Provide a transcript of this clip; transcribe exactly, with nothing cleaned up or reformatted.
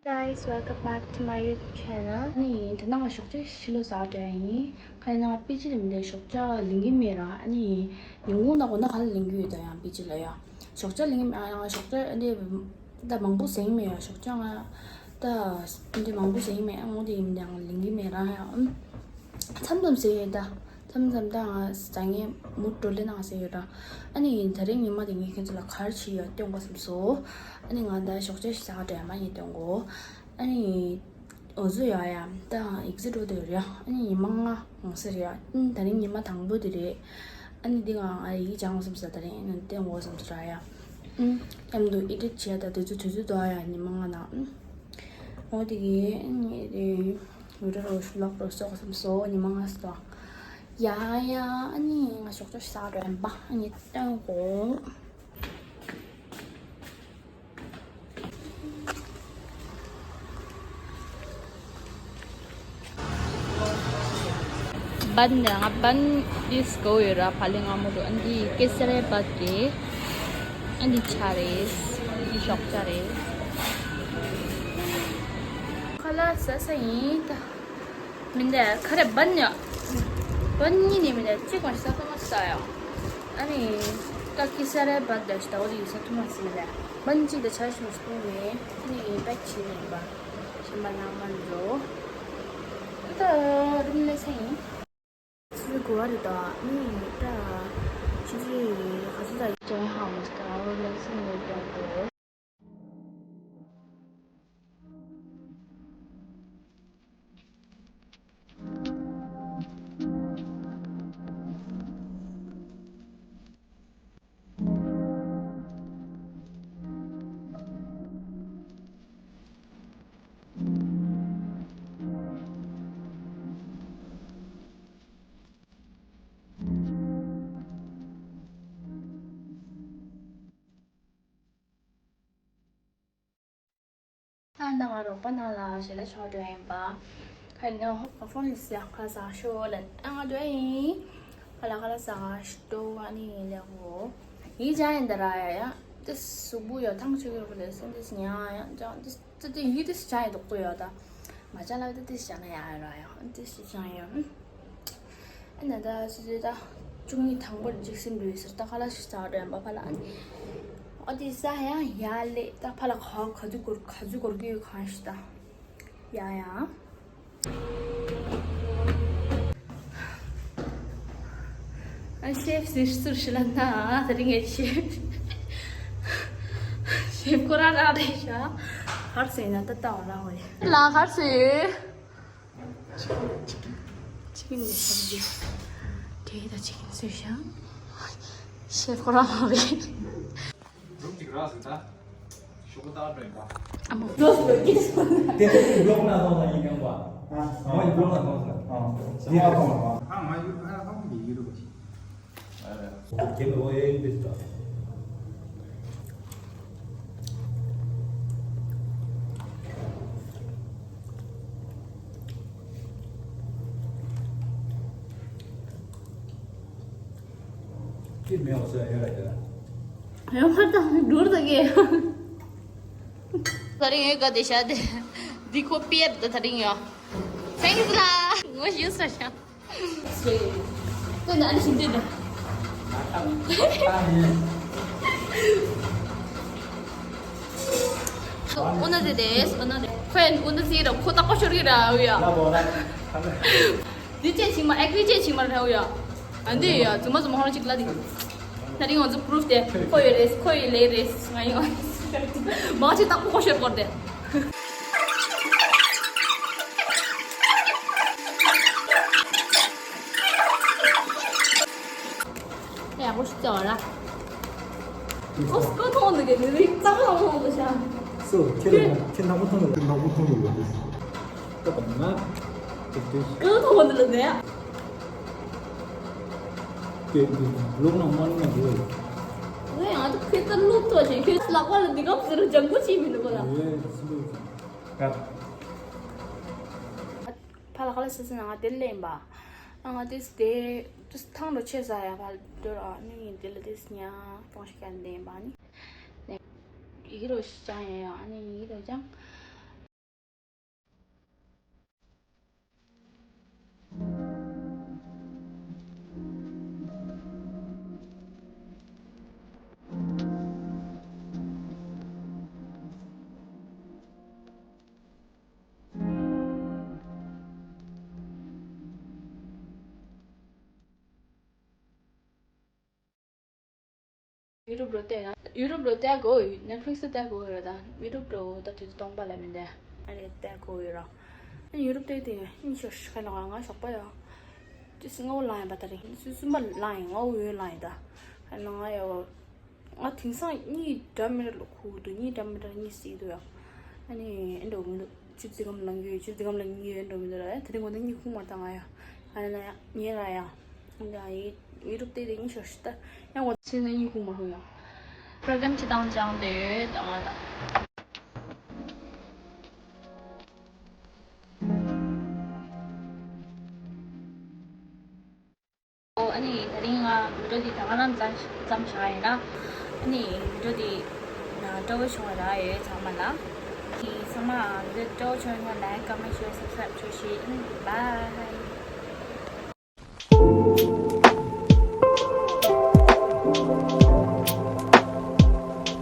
Guys, welcome back to my YouTube channel. ཨ་ནི་དེ་ནང་ཞོགས་ཇ་ཕྱི་ལོགས་ཟ་འགྲོ་ཡ་ཡིན། ཁ་ནང་པི་ཅི་ལ་མི་འདུག་ཞོགས་ཇ་ལེན་གི་མེད་ར། ཨ་ནི་ཉིན་གུང་ད་གོ་ན་ག་ལ་ལེན་གི་ཡོད་ད་ཡང་པི་ཅི་ལ་ཡ། ཞོགས་ཇ་ལེན་གི་མེད་ཨ་ཡང་ཞོགས་ཇ་འདི་ད་མང་པོ་ཟ་གི་མེད་ཡ། ཞོགས་ཇ་ང་ད་འདི་མང་པོ་ཟ་གི་མེད། ཨ་ངོ་དེ་ཡིན་ཡང་ལེན་གི་མེད་ར་ཡ། ཨམ་མཚམས་མཚམས་ཟ་ཡི་ད། མཚམས་མཚམས་ད་ང་ཟ་ངེ་མུ་ཏོ་ལེ་ནང་ཟ་ཡོད་ར། ཨ་ནི་དེ་རིང་ཉི་མ་དེ་ངས་ཁྱེད་ཚོ་ལ་ག་རེ་བྱས་ཡོད་སྟོན་དགོས་བསམ་སོང་། ཨ་ནི་ང་ད་ཞོགས་ཇ་ཞིག་ཟ་ག་འགྲོ་ཡ་མ་ཡིན་སྟོན་གོ། ཨ་ནི་འོ་ཟོ་ཡ་ཡ་ད་ཨེག་ཟིཊ་འགྲོ་དེ་རེད་ཡ། ཨ་ནི་ཉི་མ་ལྔ་ཡོང་ས་རེད་ཡ། ཨ་ནི་དེ་རིང་ཉི་མ་དང་པོ་དེ་རེད། ཨ་ནི་འདི་ང་ཨ་ཡིག་སྦྱང་དགོས་བསམ་ས་དེ་རིང་ཨ་ནི་སྟོན་དགོས་བསམ་ས་ར་ཡ། ཨ་མཉམ་དུ་ཨེ་ཌིཊ་བྱས་ད་དེ་ཚོ་དུས་ཚོད་འདུག་ཡ་ཉི་མ་ལྔ་ནང་། ཨ་འོ་དེ་གི་ཨ་ནི་རེད། ཝི་ཌི་ཡོ་ཝི་ལོག་རོ་སོགས་སམ་སོ་ཉི་མ་ལྔ་སོ། ཡ་ཡ་ཨ་ནི་ང་ཞོགས་ཇ་ཟ་འགྲོ་ཡིན་པ། ཨ་ནི་སྟོན་གོ། བན་ནི་ང་བན་དིས་གོ་ཡོད་ར། ཕ་ལེ་ང་མོ་དུ་ཨ་འདི་ཀེ་སར་བད་རེད། ཨ་འདི་ཇ་རེད། ཨ་འདི་ཞོགས་ཇ་རེད། ཁ་ལག་ཟ་ས་ཡིན་ད། མི་འདྲ་ཁ་རེ་བན་ཡ། བན་གཉིས་ནས་མི་འདྲ་གཅིག་གང་ཞིག་ས་ཐོ་མ་ས་ཡ། ཨ་ནི་ཀ་ཀི་ས་རེ་བད་དེ་ཞིག་ད་འོ་དེ་ཡིན་ས་ཐོ་མ་ས་མི་འདྲ། བན་གཅིག་དེ་ཆ་ཞིག་མ་སྟོང་ནས་ཨ་ནི་ཡིན་པ་ཆི་ནས་ཡིན་པ། ཤིན་པ་ནང་མ་འགྲོ། ད་རུམ་ལས་ས་ཡིན། ཆུ་ཚོད་དགུ་པ་རེད་ད། ཨ་ནི་ད་ཆུ་ཚོད་ག་ཚོད་ད་ཅན་ཧ་མ་སྟོང་རུམ་ལས་ས་ཡིན་སྟོང་དུ། ཨ་ནི་ང་རོགས་པ་ནང་ལ་ཞལ་ལག་མཆོད་འགྲོ་ཡིན་པ། ཁ་ནི་ཧོ་ཧྥོན་ལི་སི་ཡ་ཁ་ཟ་ཤོ་ལ་ཨ་ང་འགྲོ་ཡིན། ཁ་ལ་ཁ་ལ་ཟ་ཤོ་ཨ་ནི་ལེ་གོ། ཡི་ཇ་ཡིན་ད་ར་ཡ་ཡ། དེ་སུ་བུ་ཡ་ཐང་ཆུ་གི་རོ་ལེ་སོན་དེ་སི་ཉ་ཡ་ཇ་དེ་དེ་དེ་ཡི་དེ་སི་ཇ་ཡི་དོག་པོ་ཡོད་ད། མ་ཅང་ལ་དེ་དེ་སི་ཇ་ན་ཡ་ཡ་ར་ཡ་དེ་སི་ཇ་ཡ། ཨ་ནི་ད་སི་ཇ་ད་བཅུ་གཉིས་དང་པོར་འཇིགས་སེམས་འདུས་ཟེར་ད་ཁ་ལ་ཞིག་ཟ་འགྲོ་ཡིན་པ་ཕ་ལ་ཨ་ནི། ཨ་དེ་ཟ་ཡ་ཡ་ལེ་ད་ཕ་ལ་ག་ག་དུས་སྐོར་ག་དུས་སྐོར་གི་གང་ཞིག་ད། ཡ་ཡ། ཨ་ཤེབ་ཟིར་ཟུར་ཤི་ལ་ན་ད་རིང་ངས་ཤེབ་ཤེབ་ཁོ་ར་ར་རེད་ཤ། ཧར་སེ་ན་ད་ད་བ་ར་བ་ཡ། ལ་ཧར་སེ། ཅི་ཀིན་ནི་སབ་ཇི། དེ་ད་ཅི་ཀིན་སུ་ཤ། ཤེབ་ཁོ་ར་ར་རེད། རུམ་གཅིག་རག་ཟིན་ད། ཤོག་བུ་བཏགས་འགྲོ་ཡིན་པ། ཨ་མ། དེ་ཚོ་གི་བློག་ན་གཏོང་ས་ཡིན་ཡང་བ། ཨ་མ་ཡི་བློག་ན་གཏོང་ས། ཨ་དེ་ག་གཏོང་ལ། ཨ་མ་ཡུལ་ཨ་ཧོང་གི་ཡུལ་གོ་ཤི། ཨ་རེད། དེ་ལོ་ཡེ་ཡིན་པས་ད། ཅི་མེད་འོ་ཟེར་ཡོད་ར་ཡོད། ཡོད་མ་ད་འགྲུར་ད་གེ། ད་རིང་ཡོད་ག་དེ་ཤ་དེ། འདི་ཁོ་པིར་ད་ད་རིང་ཡོད། Thanks ལ། ངོ་ཤེས་ས་ཤ། དེ་ན་ཨ་ནི་ཤིན་དེ་ད། ཨོ་ན་དེ་དེ་ཨོ་ན་དེ། ཁོས་ཨོ་ན་ཟེར་ར་ཁོ་ཏག་པ་ཤོར་གི་ར་འུ་ཡ། འདི་ཅན་ཆིག་མ་ཨེག་རི་ཅན་ཆིག་མ་རེད་འུ་ཡ། ཨ་འདི་ཡ་ཙུ་མ་ཙུ་མ་ཧོ་ན་ཅིག་ལ་འདི། ད་རིང་ང་ཚོ་པུ་རུབ་དེ་ཁོ་ཡི་རེད་ཁོ་ཡི་ལས་རེད་ང་ཡོང་། མ་ཅིག་ཏག་པོ་ཁོ་ཤོར་གོ་དེ། ཡག་པོ་ཞིག་བྱས་པ་ར། ཨོ་སྐུ་མཐོང་འདུག་གི་ནི་རིག་ཙག་ཙག་མཐོང་འདུག་ཤག་སོ་ཁྱེད་ལ་ཁྱེད་ནག་པོ་མཐོང་འདུག་ནག་པོ་མཐོང་འདུག་ད་དང་ན་ཅིག་ཏུ་སྐུ་མཐོང་འདུག་ལ་ཟེར། ཀྱེ་ལོག་ན་མ་ལོག་ན་འགྲོ་ཡ། ང་ཡང་ད་ཁྱེད་ལྟར་སློབ་ཐོ་ཞིག་ཁྱེད་ལག་པ་ལ་འདི་ག་ཟེར་ལྗང་གུ་ཅིག་མི་འདུག་གོ་ལ། ཡེ་སི་ལོ་ཀ་ཕ་ལ་ཁ་ལ་སི་སི་ན་ང་དེ་ལེན་པ། ཨ་ང་དེ་སི་དེ་དུས་ཐང་རུ་ཆེ་ས་ཡ་ཕ་ལ་དོ་ར་ནི་དེ་ལ་དེ་སི་ཉ་གཏོང་ཤིག་ཀ་ལེན་པ་ནི། ནས་ཡི་རོ་ཞིག་ཅང་ཡ་ཡ་ཨ་ནི་ཡི་རོ་ཅང་། ཡུ་ཊུབ་རུ་བལྟས་ན། ཡུ་ཊུབ་རུ་བལྟས་དགོས་ཡོད། ནེཊ་ཕི་ལིག་སི་བལྟས་དགོས་ཡོད་རེད་ད། ཡུ་ཊུབ་རུ་ད་དུས་ཚོད་སྟོང་པ་ལས་མི་འདས། ཨ་ནི་བལྟས་དགོས་ཡོད་ར། ཨ་ནི་ཡུ་ཊུབ་བལྟས་དེ་གཉིད་ཤོར་ཤི་ཁ་ལ་ང་ཞོགས་པ་ཡོད། དུས་སྔ་བོ་ལངས་ཡིན་པ་ད་རེད། དུས་གསུམ་པ་ལངས་ཡིན། སྔ་བོ་ཡོད་ལངས་ཡིན་ད། ཨ་ནི་ང་ཡོད། ང་དེང་སང་གཉིད་འདྲ་མི་འདྲ་ལོ་ཁུག་འདུག་གཉིད་འདྲ་མི་འདྲ་གཉིད་སད་འདུག་ཡ། ཨ་ནི་ཨེ་འགྲོ་མི་འདུག་ཆུ་ཚོད་སྒམ་ལ་ཉལ་ཡོད། ཆུ་ཚོད་སྒམ་ལ་ཉལ་ཡོད་འགྲོ་མི་འདུག་ར། དེ་རིང་དགོང་དག་གཉིད་ཁུག་མ་བཏང་ང་ཡ། ཨ་ནི་ཡ་ཉལ་ར་ཡ། ཡ་ཡི་ཡུ་ཊུབ་བལྟས་ཏེ་གཉིད་ཤོར་ཤི་ད། ཡང་དགོང་ཚེ་ནས་གཉིད་ཁུག་མ་ཧུ་ཡ། པྲོ་གྲམ་ཅི་དང་སྦྱངས་ཏེ་ཡོད་ད་ང་ད། ཨོ། ཨ་ནི་དེ་རིང་ང་བི་ཌིའོ་འདི་ད་ག་རང་མཚམས་མཚམས་བཞག་ཡིན་ན། ཨ་ནི་བི་ཌིའོ་འདི་ན་སྤྲོ་བོ་བྱུང་བ་རག་ཡོད་ཚང་མ་ལ། ཨ་ནི་ཚང་མ་བི་ཌིའོ་སྤྲོ་བོ་བྱུང་ན་ལའིཀ་ཀོ་མེན་ཤེར་སབ་སི་ཀ་རའིབ་བྱོས་ཤིག་ཨ་ནི་བྷའི།